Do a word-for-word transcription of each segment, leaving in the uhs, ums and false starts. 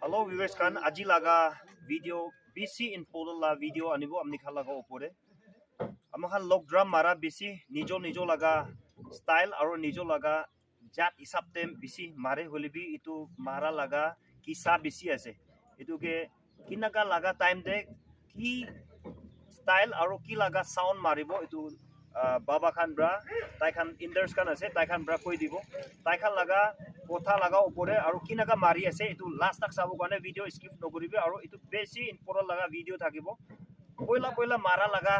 Hello viewers khan, aji laga video bisi important la video anibo amni khan laga opore. Ama khan log drum mara bisi nijo nijo laga style aro nijo laga jat hisab te bisi mare hoile bi itu mara laga kisa bisi ase. Itu ke kinaka laga time te ki style aro ki laga sound maribo itu, ah, baba khan pra, tai khan elders khan ase, tai khan pra koi dibo. Tai khan laga kotha laga opore aro kinaka mari ase itu last tak sabo karne video skip nokuribi aro itu besi important laga video thakibo. Poila poila mara laga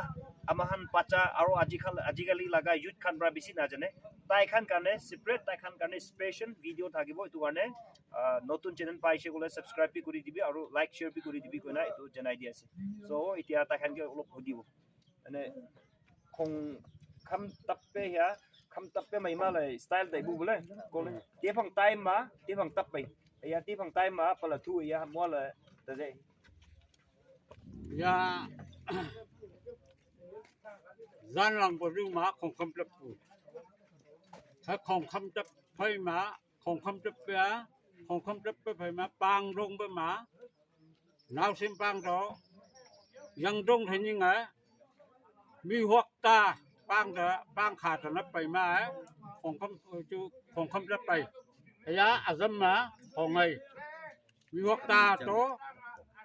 ama khan bacha aro aji khan, ajikali laga youth khan pra bisi najane. Tai khan karne separate, tai khan karne special video thakibo itu karne, ah, notun channel paise koile subscribe bi kuri dibi aro like share bi kuri dibi koina itu janai di ase. So, itia tai khan ke olop hudibo. Ane khong kham tappe ya, kham tappe mai ma lai style dai bu bole. Kole, te phang tai ma, te phang tappe. Ya, te phang tai ma, pala thu ya, mo la, ta je. Ya, zan lang bo du ma, khong kham tap pu. Ha khong kham tap phai ma, khong kham tap ya, khong kham tap phai ma, pang dong ba ma. Nau sim pang do, yang dong tha ni nga, mi huak ta pang da, pang kha ta na pai ma, khong kham, chu, khong kham tap pai. Ya, azam ma, khong ai. Mi huak ta to,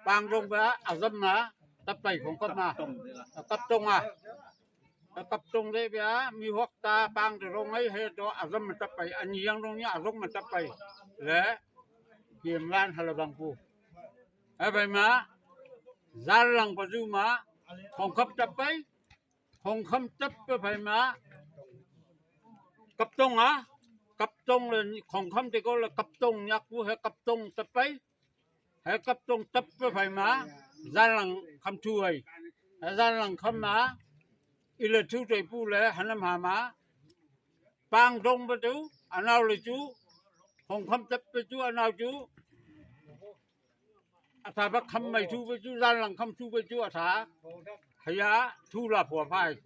pang dong ba, azam ma, tap pai, khong kham ma. Kap tong a. Kap tong le bia, mi huak ta, pang da rong ai, he to, azam ma tap pai. Ani yang dong ni, azam ma tap pai. Le, kim lan hala bang pu. Hai phai ma, zan lang pa ju ma, khong kham tap pai, khong kham tap pa phai ma, kap tong a, kap tong le khong kham te ko le kap tong nyak pu he kap tong tap pai, he kap tong tap pa phai ma, zan lang kham thu ai, he zan lang kham ma, ile thu tai pu le hanam ha ma, pang dong pa tu, anau le chu, khong kham tap pa chu, anau chu, Ata ba kham mai thu ba chu, zan lang kham thu ba chu ata. Haya thu la phua phai.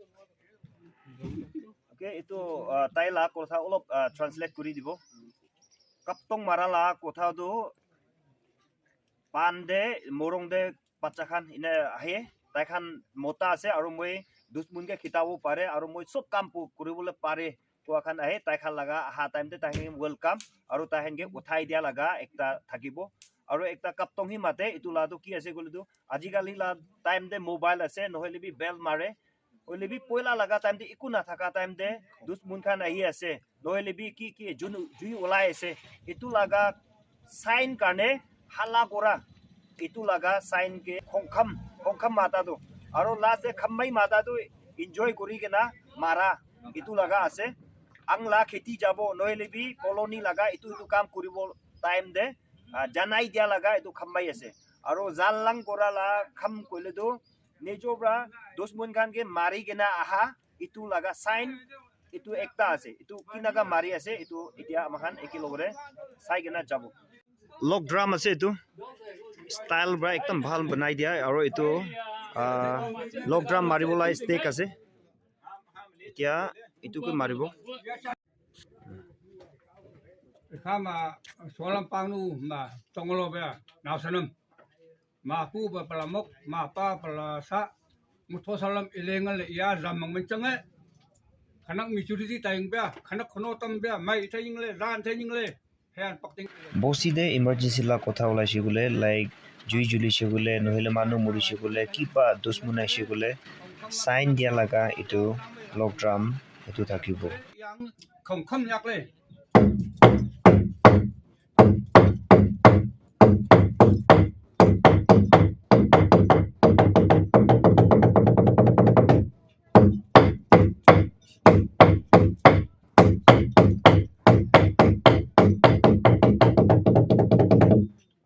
Okay, itu, ah, tai la kotha olop, ah, translate kuri dibo. Kaptong mara la kotha tu pan de, morong de, bacha khan ine ahe. Tai khan mota ase aru moi dusmun ke khitabo pare aru moi sob kam pu-, kuribole pare. Koa khan ahe, tai khan laga aha time te tai khan welcome, aru tai khan ke uthai dia laga ekta thakibo. Aru ekta kaptong hi mate, itu la tu ki ase koile tu, ajikali la time te mobile ase, nohoile bi bell mare. Hoile bi poila laga time te iku nathaka time te dusmun khan ahi ase. Nohoile bi ki ki jun-, jui ulai ase. Itu laga sign karne hala kora, itu laga sign ke khongkham, khongkham mata tu. Aru last te khammai mata tu enjoy kuri kena mara, itu laga ase. Ang la kheti jabo, nohoile bi colony laga itu, itu kam kuribo time te, ah, janai dia laga itu khammai ase. Aru zan lang kora la kham koile tu, nijo pra dusmun khan ke mari kena aha, itu laga sign, itu ekta ase, itu kinaka mari ase, itu etia amakhan eke logore sai kena jabo. Log drum ase itu, style pra ekdam bhal banai dia, aru itu, ah, log drum maribo la stake ase, etia itu ke maribo. Kama solam pangnu ma tongolo be na sanam. Ma pu ba pala mok, ma pa pala sa, mutho salam ilengal ya zam mang menchang e. Khanak mi churi ji taying bia, khanak khono tam bia, mai taying le, ran taying le, hean pak ting. Bosi de emergency la kotha ulai shigule, like, jui juli shigule, nohile manu muri shigule, kiba dusmun ai shigule, sign dia laga itu log drum itu thakibo. Yang khom khom yak le.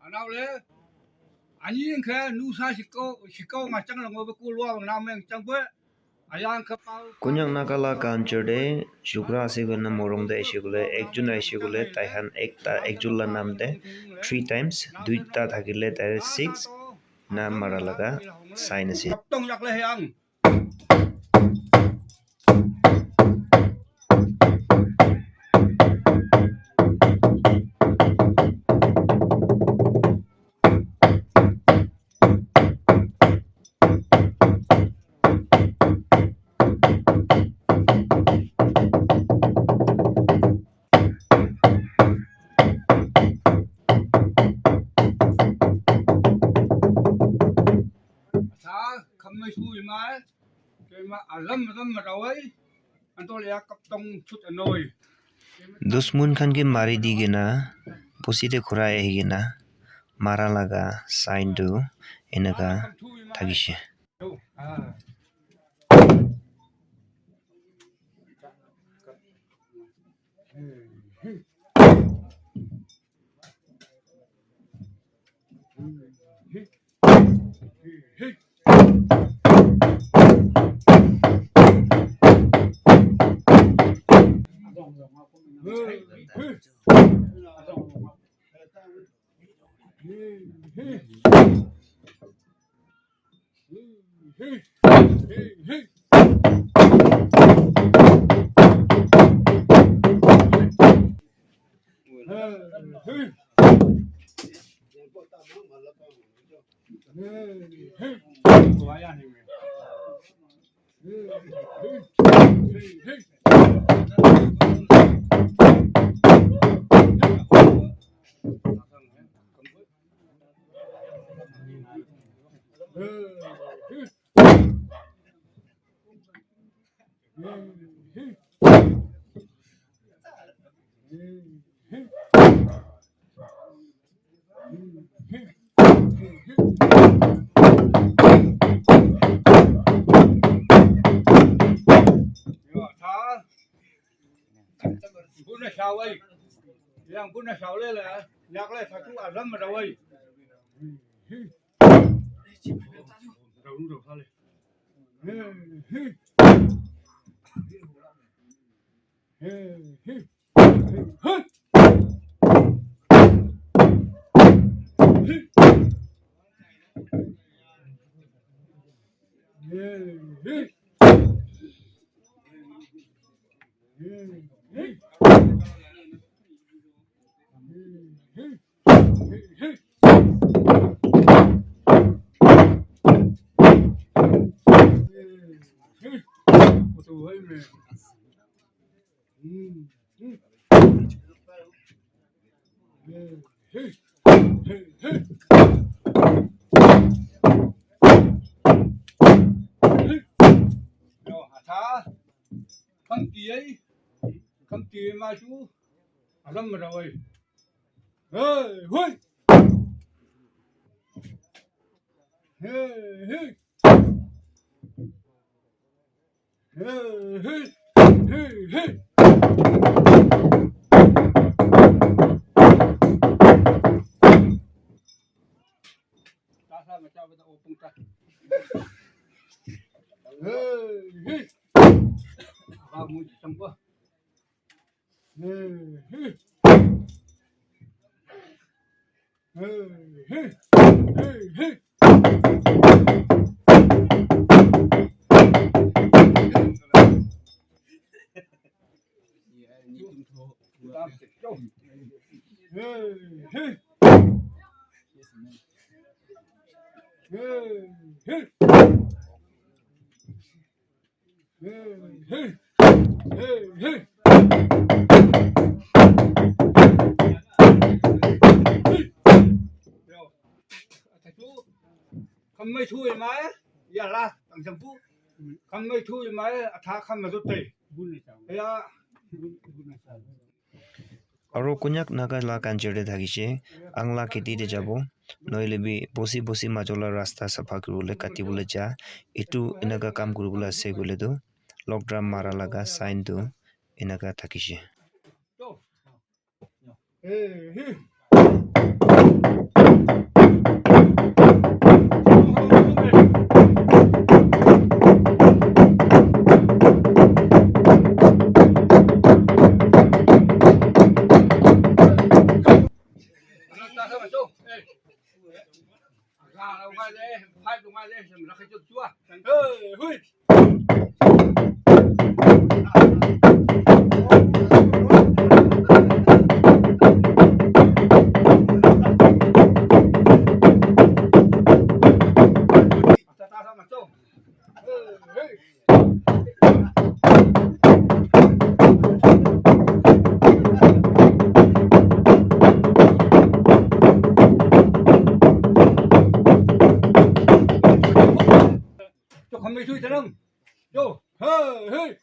Anaule, ani yang khe nusa shiko, shiko ngachang lango be kulwa nameng chang be. Konyak Naga la culture te jukra ase koina morung te aise koile, ekjon aise koile, tai khan ekta, ekjon la nam te three times, duita thakile tai six na mara laga sign ase. Tong yak le yang. Dusmun khan ke mari di kena, pusi te khurai ahi kena, mara laga sign tu eneka thakishe. Buna shawai. Yang buna shawle la. Yak le satu azam rawai. Yo, ata. Kam tiyai. Kam tiyai ma chu. Alam rawai. Hey, hui. Hey, hey. Hey, hey. Hey, hey. Hey, hey. Hey, hey. Hey, hey. Hey, hey. Hey, hey. Hey, hey. Hey, hey. Hey, hey. Yo, ata tu, kam mai thu mai, ya la, tang jampu. Kam mai thu mai, ata kam ma tu tai. Ya. Aro Konyak Naga la culture te thakishe, ang la kheti te jabo, nohoile bi bosi bosi majo la rasta sapha kuribole, katibole ja, etu eneka kam kuribole ase koile tu, log drum mara laga sign tu eneka thakishe. Yo, hey, hey.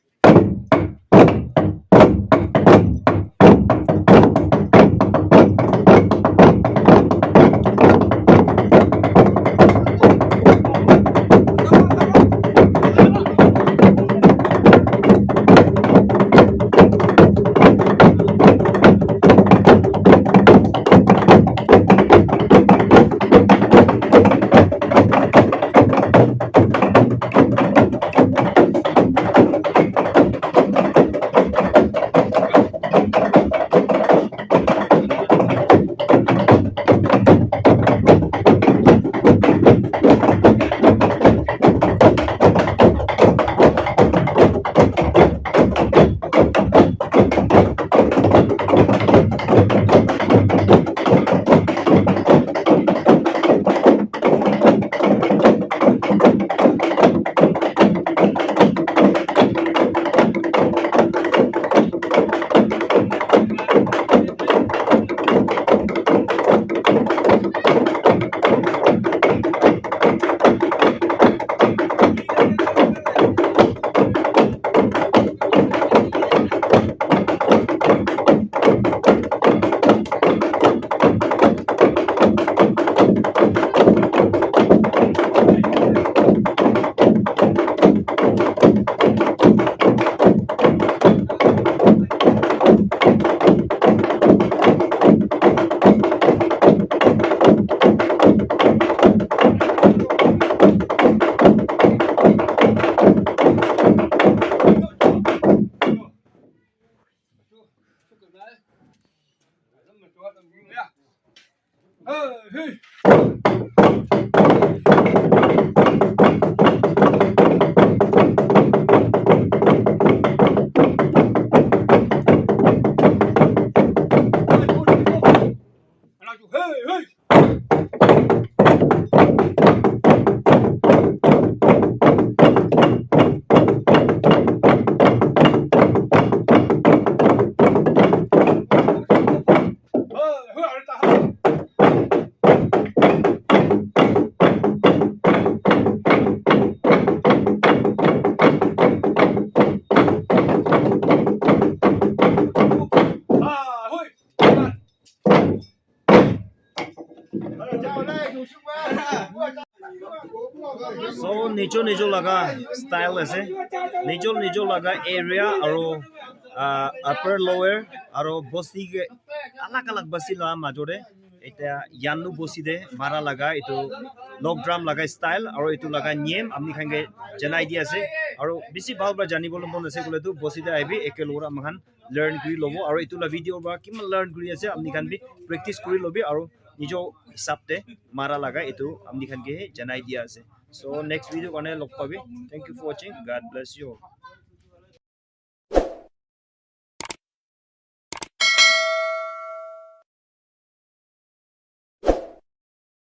So nijo nijo laga style ase, nijo nijo laga area aru, ah, upper lower aru bosti ke alag alag bosti laga majo te eta Yanu bosti te mara laga etu log drum laga style aru etu laga niyam apni khan ke janai di ase. Aru bishi bhal para jani bole mon ase koile tu bosti te ahibi, eke logra moikhan learn kuri lobo aru etu la video para kiman learn kuri ase apni khan bi practice kuri lobi aru nijo hisab te mara laga etu apni khan ke janai dia ase. So next video karne log pabi. Thank you for watching. God bless you all.